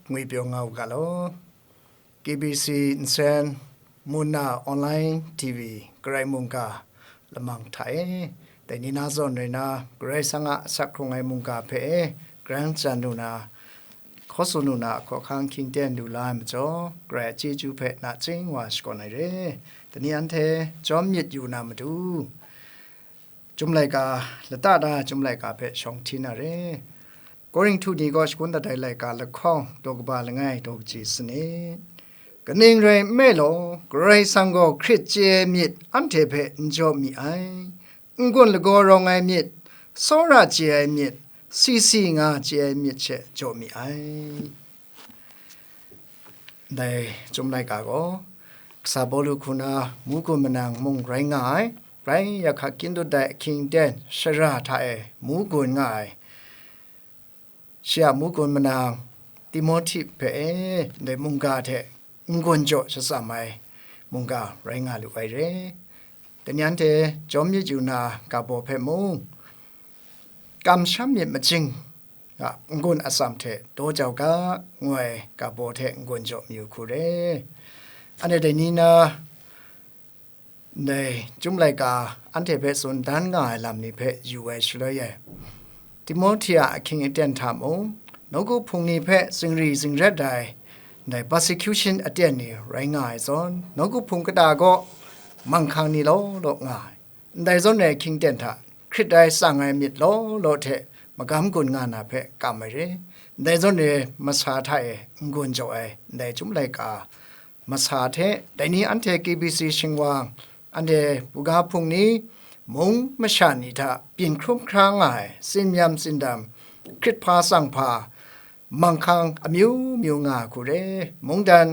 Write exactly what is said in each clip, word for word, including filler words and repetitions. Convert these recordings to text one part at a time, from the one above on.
Ngwi pyaw nga u ga law. K B C nsen, Muna Online T V, Karai mungga lamang hta e, dai ni na zawn rai na, Karai Kasang a asak hkrung ai mungga hpe e, grang jan lu na, hkaw tsun lu na, hkawhkang hkying ten lu la ai majaw, Karai a chyeju hpe nachying wa shakawn ai re. Dai ni anhte jawm myit yu na matu, Chyum laika, lata da Chyum laika hpe shawng hti na re. Korinhtu ni gaw shangun dat ai laika lahkawng daw kaba langai daw kaji sanit. Kaning rai nme law, Karai Kasang gaw hkrit chye ai myit anhte hpe n jaw mi ai, n-gun lagaw rawng ai myit, tsawra chye ai myit, si si nga chye ai myit she jaw mi ai. Dai Chyum laika gaw, kasa Pawlu hku na mu gun manang mung rai nga ai, rai ya hka kyin dut ai ahkying ten shara hta e mu gun nga ai, shi a mu gun manang Timohti hpe e, ndai mungga hte n-gun jaw shatsam ai mungga rai nga lu ai re. Dai ni anhte jawm myit yu na ga baw hpe mung, kamsham myit majing a n-gun atsam hte daw jau ga, ngu ai ga baw hte n-gun jaw mayu hku re. Anhte dai ni na, ndai Chyum laika anhte hpe tsun dan nga ai lam ni hpe yu ai shaloi e, Timohti a ahkying aten hta mung, nawku hpung ni hpe zingri zingrat ai ndai persecution aten ni rai nga ai zawn, nawku hpung kata gaw manghkang ni law law nga ai. Ndai zawn e ahkying ten hta, Hkrit ai tsang ai myit law law hte magam gun nga na hpe kam ai re. Ndai zawn e masa hta e n-gun jaw ai ndai Chyum laika masa hte, dai ni anhte K B C shingwang, anhte buga hpung ni, mung masha ni hta byin hkrum hkra nga ai, tsin-yam tsindam, hkrit hpa tsang hpa, manghkang amyu myu nga hku re, mungdan,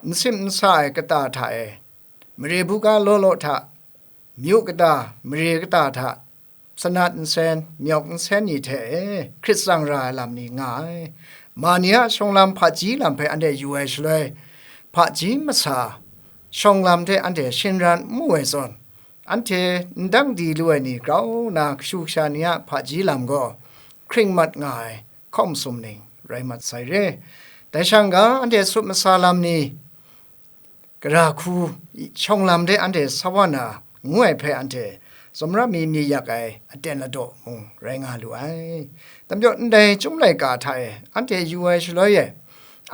n sim n sa ai kata hta e, mare buga law law hta, myu kata, mare kata hta, sanat nsen, myauk nsen ni hte e hkrit tsang ra ai lam ni nga ai. Ma ni a shawng lam hpaji lam hpe anhte yu ai shaloi, hpaji masa shawng lam hte anhte shinran n mu ai zawn, anhte n dang di lu ai ni grau nna kashu kasha ni a hpaji lam gaw hkring mat nga ai hkawm sum ning rai mat sai re. Dai shang ga anhte sut masa lam ni, gara hku shawng lam de anhte sa wa na, ngu ai hpe anhte tsawmra mi mi yak ai aten ladaw mung rai nga lu ai. Dai majaw, ndai Chyum laika hta e anhte yu ai shaloi e,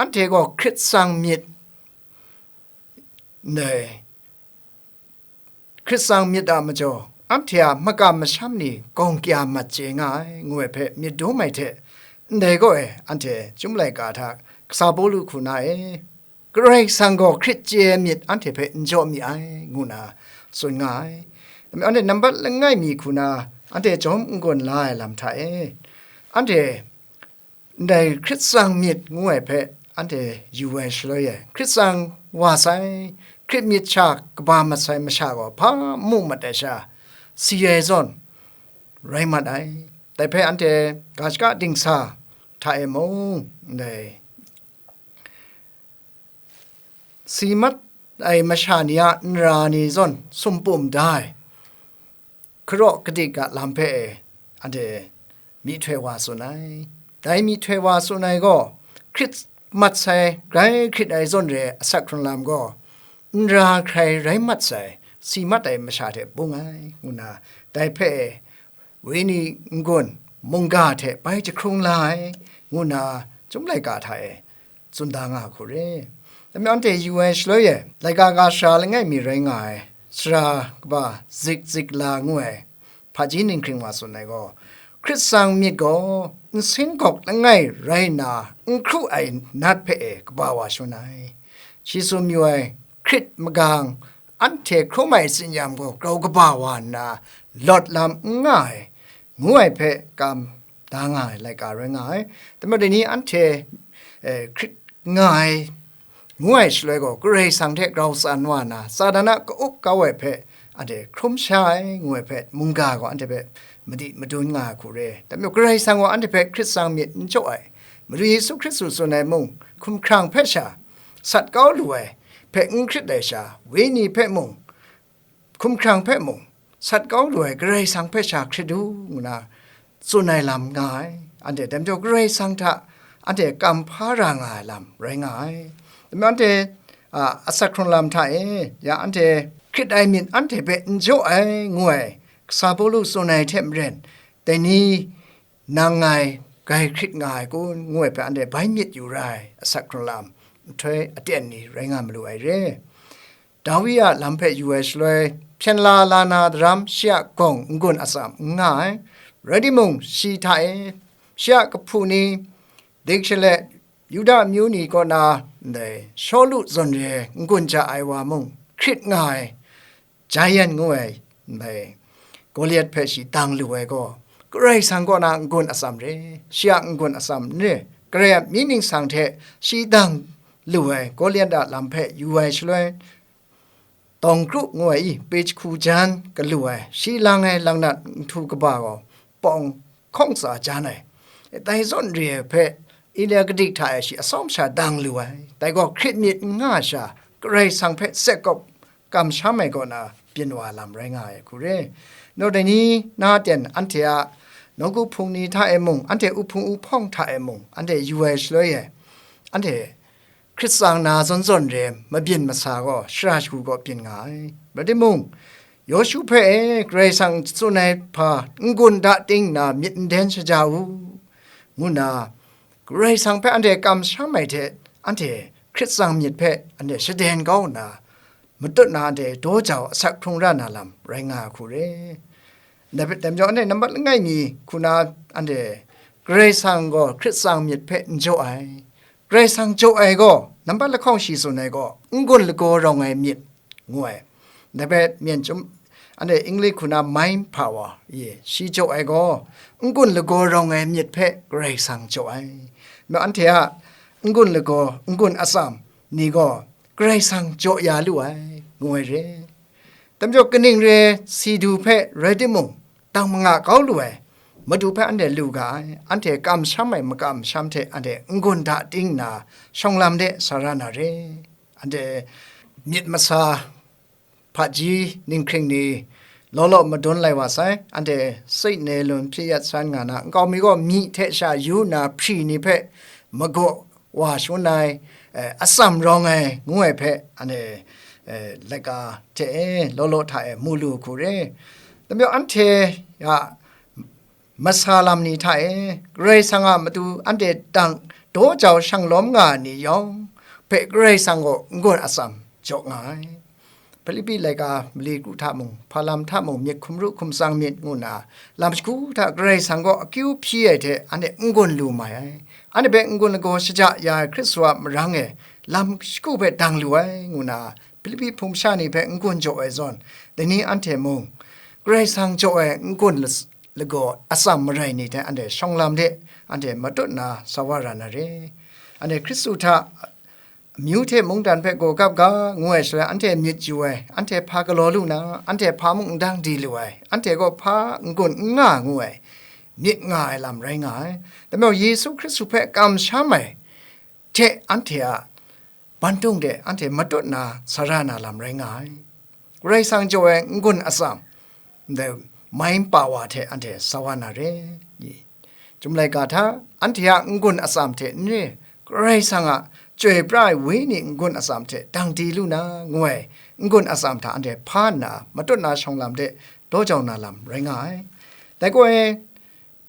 anhte gaw hkrit tsang myit, ndai hkrit tsang myit a majaw, anhte a makam masham ni gawng kya mat chye nga ai, ngu ai hpe myit dum ai hte, ndai gaw e, anhte Chyum laika hta kasa Pawlu hku na e, Karai Kasang gaw hkrit chye ai myit anhte hpe n jaw mi ai, ngu na tsun nga ai. Anhte nambat langai mi hku na anhte jawm n-gun la ai lam hta e, anhte ndai hkrit tsang myit ngu ai hpe anhte yu ai shaloi e, hkrit tsang wa sai, hkrit myit sha kaba mat sai masha gaw hpa n mu mat ai sha, si ai zawn rai mat ai. Dai hpe anhte ga shaka dingsa hta e mung, ndai si mat ai masha ni a nra ni zawn sumpum da ai, hkaraw kadik a lam hpe e, anhte myihtoi wa tsun ai. Dai myihtoi wa tsun ai gaw, hkrit mat sai, grai hkrit ai zawn re ai asak hkrung lam gaw, nra hkrai rai mat sai, si mat ai masha hte bung ai, ngu na, dai hpe e, wenyi n-gun mungga hte bai jahkrung la ai, ngu na Chyum laika hta e tsun da nga hku re. Dai majaw anhte yu ai shaloi e, laika ga sara langai mi rai nga ai, sara kaba Zik Zik La ngu ai hpaji ninghkring wa tsun ai gaw, hkrit tsang myit gaw nsin gawk langai rai nna n hkru ai nat hpe e kaba wa shangun ai. Shi tsun mayu ai hkrit magang, anhte hkrum ai tsin-yam gaw grau kaba wa nna, lawt lam n nga ai, ngu ai hpe kam da nga ai laika rai nga ai. Dai majaw dai ni anhte, eh, hkrit nga ai, ngu ai shaloi gaw, Karai Kasang hte grau tsan wa na, Satan a ka-up kau ai hpe anhte hkrum sha ai, ngu ai hpe mungga gaw anhte hpe madi madun nga ai hku re. Dai majaw Karai Kasang gaw anhte hpe hkrit tsang myit n jaw ai, Madu Yesu Hkristu tsun ai mung, hkumhkrang hpe sha sat kau lu ai hpe n hkrit ai sha, wenyi hpe mung, hkumhkrang hpe mung, sat kau lu ai Karai Kasang hpe sha hkrit u, ngu na tsun ai lam nga ai. Anhte dai majaw Karai Kasang hta anhte kam hpa ra nga ai lam rai nga ai. Dai majaw anhte, a, asak hkrung lam hta e, ya anhte hkrit ai myit anhte hpe n jaw ai, ngu ai, kasa Pawlu tsun ai hte maren, dai ni nang ngai grai hkrit nga ai kun, ngu ai hpe anhte bai myit yu ra ai, asak hkrung lam nhtoi aten ni rai nga malu ai re. Dawi a lam hpe yu ai shaloi, hpyen la la na daram shi a gawng n-gun atsam n nga ai, rai timung, shi hta e shi a kahpu ni, dingshele Yuda amyu ni kaw na ndai Shawlu zawn re n-gun ja ai wa mung hkrit nga ai, Jaian ngu ai ndai Goliat hpe shi dang lu ai gaw, Karai Kasang kaw na n-gun atsam re, shi a n-gun atsam n re, Karai a mying ningsang hte shi dang lu ai Goliat a lam hpe yu ai shaloi, Tawng kru ngu ai i, pei jahku jan galu ai, shi lang ai langnat nhtu kaba gaw pawng hkawng tsa jan ai, dai zawn re ai hpe Elia kadik hta e shi atsawm sha dang lu ai, dai gaw hkrit myit n nga sha, Karai Kasang hpe sekawp kamsham ai kaw na byin wa lam rai nga ai hku re. Nau dai ni na ten anhte a nawku hpung ni hta e mung, anhte uhpung uhpawng hta e mung, anhte yu ai shaloi e, anhte hkrit tsang na zawn zawn re mabyin masa gaw shara shagu gaw byin nga ai. Rai timung, Yawshu hpe e, Karai Kasang tsun ai hpa n-gun da ting nna myit n den shaja u, ngu nna Karai Kasang hpe anhte kamsham ai hte, anhte hkrit tsang myit hpe anhte shaden kau nna, matut na anhte daw jau asak hkrung ra na lam rai nga ai hku re. Dai hpe, dai majaw anhte nambat langai mi hku na anhte Karai Kasang gaw hkrit tsang myit hpe n jaw ai. Karai Kasang jaw ai gaw, nambat lahkawng shi tsun ai gaw, n-gun lagaw rawng ai myit, ngu ai. Dai hpe myen chyum, anhte English hku na mind power, ye, shi jaw ai gaw, n-gun lagaw rawng ai myit hpe Karai Kasang jaw ai. Ma anhte a n-gun lagaw, n-gun atsam ni gaw Karai Kasang jaw ya lu ai, ngu ai re. Dai majaw kaning re si du hpe rai timung, dang manga kau lu ai, Madu hpe anhte lu ga ai, anhte kamsham ai makamsham hte anhte n-gun da ting nna, shawng lam de sa ra na re. Anhte myit masa hpaji ninghkring ni law law madun lai wa sai, anhte sik ne lun hpyi yat san nga na, nkau mi gaw myi hte sha yu nna hpri ni hpe magaw wa shangun ai, eh, atsam rawng ai, ngu ai hpe, anhte, eh, laika hte e, law law hta e mu lu hku re. Dai majaw anhte a masa lam ni hta e, Karai Kasang a matu anhte dang daw jau shang lawm nga ai ni yawng hpe Karai Kasang gaw n-gun atsam jaw nga ai. Hpilipi laika mali kru hta mung, hpa lam hta mung, myit hkum ru hkum tsang myit ngu nna, lam shagu hta Karai Kasang gaw akyu hpyi ai hte anhte n-gun lu mai ai. Anhte hpe n-gun lagaw shaja ya ai Hkristu a marang e lam shagu hpe dang lu ai, ngu nna Hpilipi hpung masha ni hpe n-gun jaw ai zawn, dai ni anhte mung Karai Kasang jaw ai n-gun las-, lagaw atsam marai ni hte anhte shawng lam de, anhte matut nna sa wa ra na re. Anhte Hkristu hta amyu hte mungdan hpe gaw gap ga, ngu ai shaloi, anhte myit yu ai, anhte hpa galaw lu na, anhte hpa mung n dang di lu ai, anhte gaw hpa n-gun n nga ngu ai, myit nga ai lam rai nga ai. Dai majaw Yesu Hkristu hpe kamsham ai hte anhte a bantung de anhte matut na sa ra na lam rai nga ai. Karai Kasang jaw ai n-gun atsam, the mind power hte anhte sa wa na re. Chyum laika hta, anhte a n-gun atsam hte n re, Karai Kasang a Chyoi pra ai Wenyi n-gun atsam hte dang di lu na, ngu ai n-gun atsam hta anhte hpa nna, matut na shawng lam de daw jau na lam rai nga ai. Dai gaw e,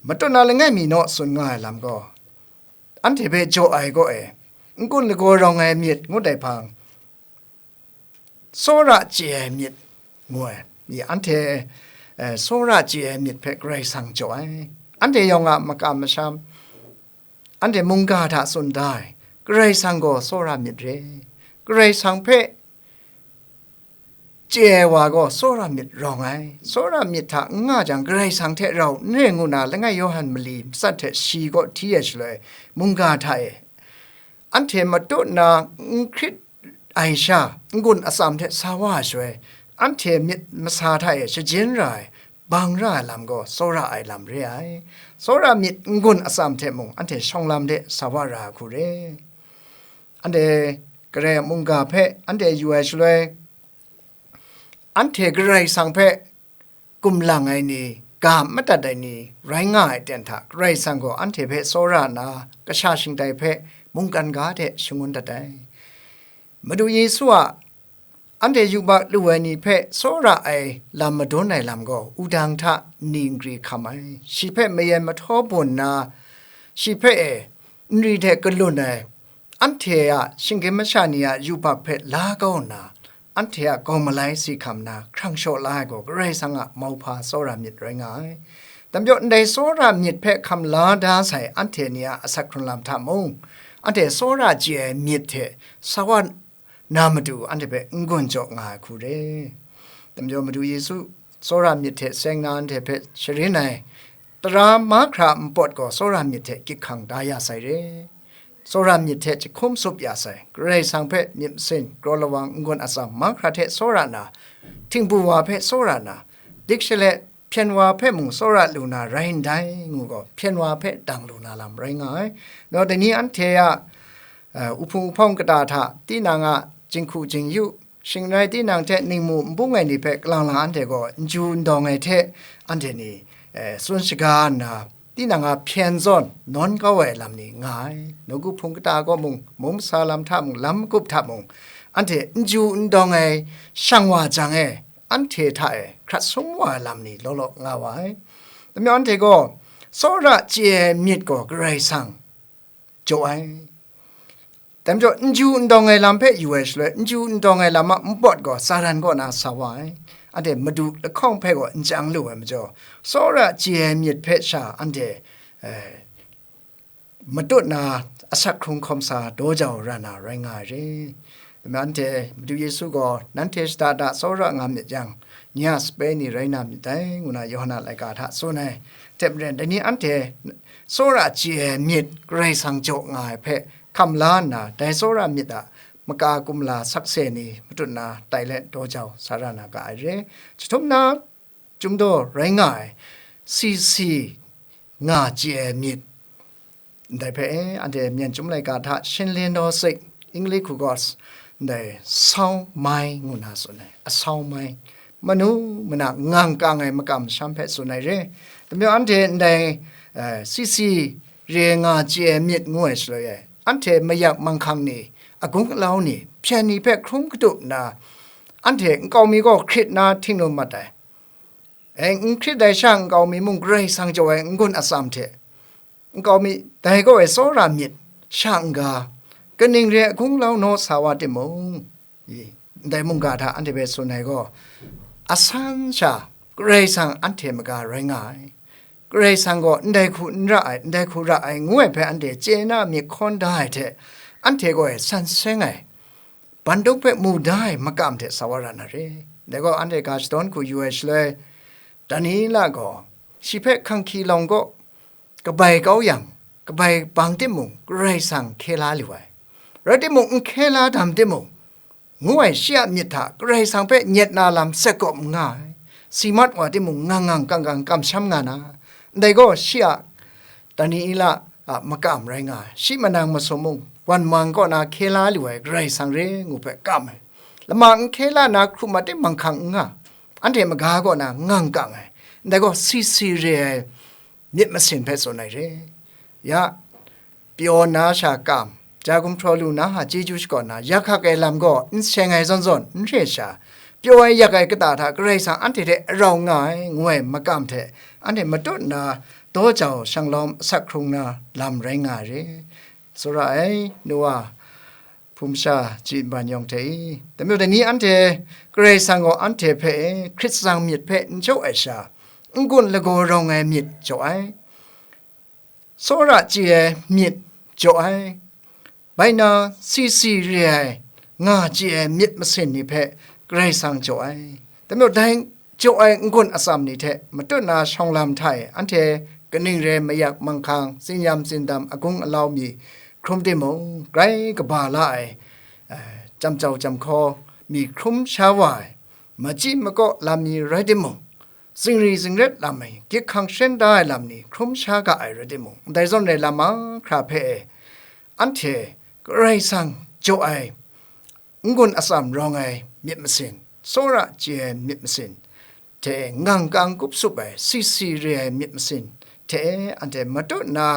matut na langai mi naw tsun nga ai lam gaw, anhte hpe jaw ai gaw e, n-gun lagaw rawng ai myit ngut ai hpang, tsawra chye ai myit, ngu ai. I anhte, eh, tsawra chye ai myit hpe Karai Kasang jaw ai. Anhte yawng a makam masham, anhte mungga hta tsun da ai, Karai Kasang gaw tsawra myit re. Karai Kasang hpe chye ai wa gaw tsawra myit rawng ai. Tsawra myit hta n nga jang, Karai Kasang hte rau n re ngu na, langai Yawhan mali matsat hte shi kaw hti ai shaloi, mungga hta e, anhte matut na n hkrit ai sha, n-gun atsam hte sa wa ai shaloi, anhte myit masa hta e shajin ra ai, bang ra ai lam gaw tsawra ai lam re ai. Tsawra myit n-gun atsam hte mung anhte shawng lam de sa wa ra ai hku re. Anhte Karai a mungga hpe anhte yu ai shaloi, anhte Karai Kasang hpe kumlang ai ni, ga madat ai ni rai nga ai aten hta, Karai Kasang gaw anhte hpe tsawra nna, kasha shingtai hpe mungkan ga hte shangun dat ai. Madu Yesu a anhte yubak lu ai ni hpe tsawra ai lam madun ai lam gaw, wudang hta nni nkri hkam ai. Shi hpe mayen mahtaw bun nna, shi hpe e nri hte kalun ai, anhte a shinggyim masha ni a yubak hpe la kau nna, anhte a gawng malai si hkam na hkrang shaw la ai gaw, Karai Kasang a mauhpa tsawra myit rai nga ai. Dai majaw, ndai tsawra myit hpe hkam la da sai anhte ni a asak hkrung lam hta mung, anhte tsawra chye ai myit hte sa wa na matu anhte hpe n-gun jaw nga ai hku re. Dai majaw, Madu Yesu tsawra myit hte seng na anhte hpe sharin ai tara mahkra npawt gaw tsawra myit hte gyit hkang da ya sai re. Tsawra myit hte jahkum tsup ya sai, Karai Kasang hpe myit masin, kraw lawang, n-gun atsam mahkra hte tsawra na, htingbu wa hpe tsawra na, dik shalet hpyen wa hpe mung tsawra lu na rai ndai, ngu gaw, hpyen wa hpe dang lu na lam rai nga ai. Nau dai ni anhte a, eh, uhpung uhpawng kata hta, tinang a jinghku jingyu, shing n rai tinang hte ningmu n bung ai ni hpe kalang lang anhte gaw n ju n dawng ai hte anhte ni, eh, tsun shaga nna, tinang a hpyen zawn nawn kau ai lam ni nga ai. Nawku hpung kata gaw mung, mung masa lam hta mung, lam magup hta mung, anhte n ju n dawng ai shang wa jang e, anhte hta e hkrat sum wa ai lam ni law law nga wa ai. Dai majaw anhte gaw, tsawra chye ai myit gaw Karai Kasang jaw ai. Dai majaw, n ju n dawng ai lam hpe yu ai shaloi, n ju n dawng ai lam a npawt gaw Satan kaw na sa wa ai. Anhte Madu lahkawng hpe gaw n chyang lu ai majaw, tsawra chye ai myit hpe sha anhte, eh, matut na asak hkrung hkawm sa daw jau ra na rai nga ai re. Dai majaw anhte Madu Yesu gaw, "Nanhte shada da tsawra nga myit yang, nye a sape ni rai na myit dai," ngu na Yawhan a laika hta tsun ai. Hte maren, dai ni anhte tsawra chye ai myit Karai Kasang jaw nga ai hpe hkam la nna, dai tsawra myit a maka kumla sakse ni matut na tai let daw jau sa ra na ga ai re. Jahtum na, Chyum daw rai nga ai, C C nga chye ai myit. Ndai hpe, eh, anhte Myen Chyum Laika hta Shinlin Dawsik, English hku gaw, ndai sau mai ngu na tsun ai, asau mai. Manu mana ngang kang ai makam masham hpe tsun ai re. Dai majaw anhte ndai, eh, C C re nga chye ai myit ngu ai shaloi e, anhte mayak manghkang ni, agung alau ni, hpyen ni hpe hkrum katup nna, anhte nkau mi gaw hkrit na htingnu mat ai. E, n hkrit ai sha nkau mi mung Karai Kasang jaw ai n-gun atsam hte, nkau mi dai gaw e tsawra myit, sha n-ga, kaning re ai hkunglau naw sa wa timung, i, ndai mungga hta anhte hpe tsun ai gaw, asan sha Karai Kasang anhte maga rai nga ai. Karai Kasang gaw ndai hku n ra ai, ndai hku ra ai, ngu ai hpe anhte chye na myit hkawn da ai hte, anhte gaw e san seng ai, bandum hpe mu da ai makam hte sa wa ra na re. Dai gaw, anhte ga shadawn hku yu ai shaloi, Daniela gaw shi hpe hkanghki lawng kaw kabai kau yang, kabai bang timung, Karai Kasang hkye la lu ai. Rai timung, n hkye la dam timung, ngu ai shi a myit hta Karai Kasang hpe nyet na lam sek kawp n nga ai. Si mat wa timung, ngang ngang kang kang kamsham nga na. Ndai gaw, shi a Daniela a makam rai nga ai. Shi manang masum mung, wan mang kaw na hkye la lu ai Karai Kasang re ngu hpe kam ai. Lama n hkye la na hkrum mat e manghkang n nga, anhte maga kaw na ngang kang ai. Ndai gaw, C C re ai myit masin hpe tsun ai re. Ya, pyaw na sha kam, ja gumhpraw lu na a chyeju shakawn na, yak hkak ai lam gaw n seng ai zawn zawn, n re sha, pyaw ai yak ai kata hta Karai Kasang anhte hte rau nga ai, ngu ai makam hte, anhte matut nna daw jau shanglawm asak hkrung na lam rai nga ai re. Tsawra ai, nu wa, hpung masha chyi ban yawng hte i, dai majaw dai ni anhte, Karai Kasang gaw anhte hpe hkrit tsang myit hpe n jaw ai sha, n-gun lagaw rawng ai myit jaw ai, tsawra chye ai myit jaw ai, bai na, C C re ai, nga chye ai myit masin ni hpe Karai Kasang jaw ai. Dai majaw dai jaw ai n-gun atsam ni hte matut na shawng lam hta e, anhte kaning re ai mayak manghkang, tsinyam tsindam, agung alau mi hkrum timung, grai kaba la ai, eh, jam jau jam hkaw mi hkrum sha wa ai, machyi makaw lam mi rai timung, zingri zingret lam ai, gyit hkang sharin da ai lam ni hkrum sha ga ai rai timung, ndai zawn rai lam mahkra hpe e, anhte Karai Kasang jaw ai n-gun atsam rawng ai myit masin, tsawra chye ai myit masin, hte ngang kang kup sup ai, si si re ai myit masin hte anhte matut nna,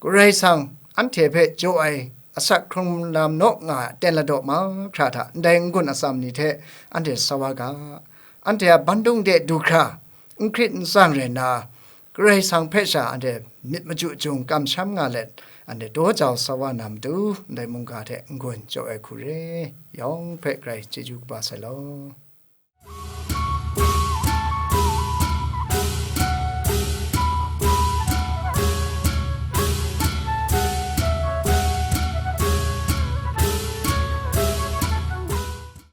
Karai Kasang anhte hpe jaw ai asak hkrung lam naw nga ai aten ladaw mahkra hta ndai n-gun atsam ni hte anhte sa wa ga. Anhte a bandung de du hkra, n hkrit n tsang rai nna, Karai Kasang hpe sha anhte myit machyu jung kamsham nga let, anhte daw jau sa wa na matu, ndai mungga hte n-gun jaw ai hku re, yawng hpe grai chyeju kaba sai law.